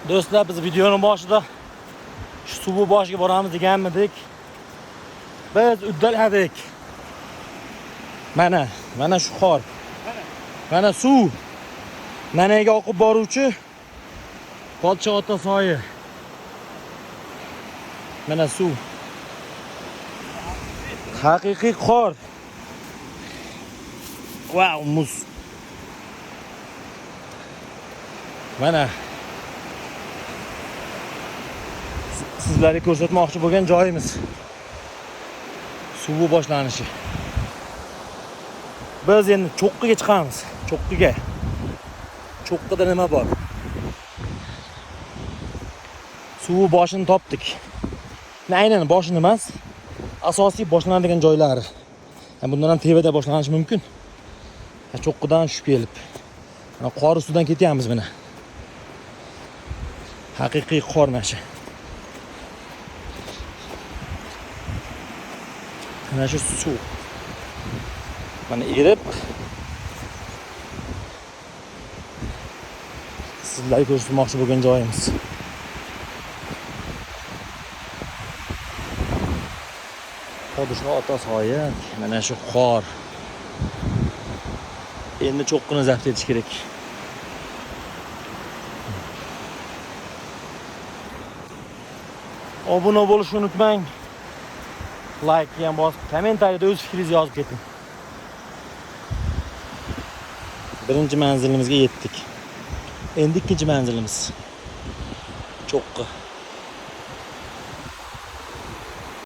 Do'stlar, biz videoni boshida shu suvi boshiga boramiz deganmidik. Biz uddaladik. Mana, mana shu qor. Mana suv. Nanaga oqib boruvchi Podsho ota soyi. Mana suv. Haqiqiy qor. Vau, muz. Mana sizlarga ko'rsatmoqchi bo'lgan joyimiz. Suvi boshlanishi. Biz endi cho'qqiga chiqamiz. Cho'qqiga. Cho'qqida nima bor? Suvi boshini topdik. Aynan boshini emas, asosiy boshlanadigan joylari. Bundan ham tepada boshlanishi mumkin. Cho'qqidan tushib kelib. Mana qor ustidan ketyapmiz mana. Haqiqiy qor mana shu. Mana shu suv. Mana erib sizlarga ko'rsatmoqchi bo'lgan joyimiz. Podsho ota soyi, mana shu qor. Endi cho'qqini zabt etish kerak. Obuna bo'lishni unutmang. Like ham bosib, kommentariyada o'z fikringizni yozib keting. Birinchi manzilimizga yetdik. Endi ikkinchi manzilimiz. Cho'qqi.